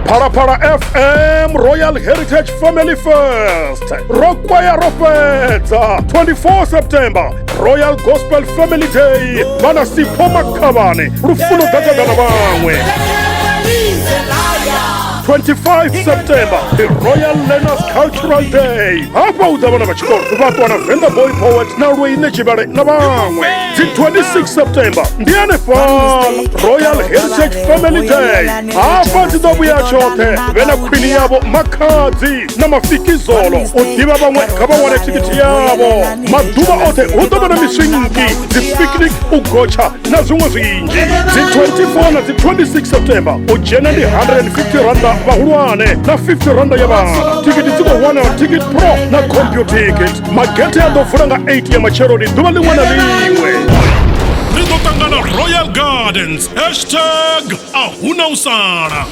Phalaphala FM Royal Heritage Family First ro kwaya ro fhedza 24 September Royal Gospel Family Day vha na Sipho Makhavhane lufuno ḓadzaḓa na vhaṅwe. 25 September ndi Royal Learners Cultural Day. Hafha hu ḓa vhana vha tshikolo vha ṱwa na Venḓa Boy Poet na Lweine Tshivhale na vhaṅwe. Dzi 26 September ndi hanefhaḽa Royal Heritage Family Day. Hafha dzi ḓo vhuya tshoṱhe vhe na khwini yavho Makhadzi na Mafikizolo u ḓivha vhaṅwe kha vha wane thikhithi yavho. Maḓuvha oṱhe hu ḓo vha na miswinki, dzi picnic, u gotsha na zwiṅwe zwinzhi. Dzi 24 na dzi 26 September u dzhena ndi 150 randa vhahulwane na 50 randa ya vhana. Thikhithi dzi khou wanala Ticket Pro na Computicket. Magethe a ḓo vula nga 8 ya matsheloni ḓuvha ḽiṅwe na ḽiṅwe. Ri ḓo ṱangana Royal Gardens hashtag a huna u sala.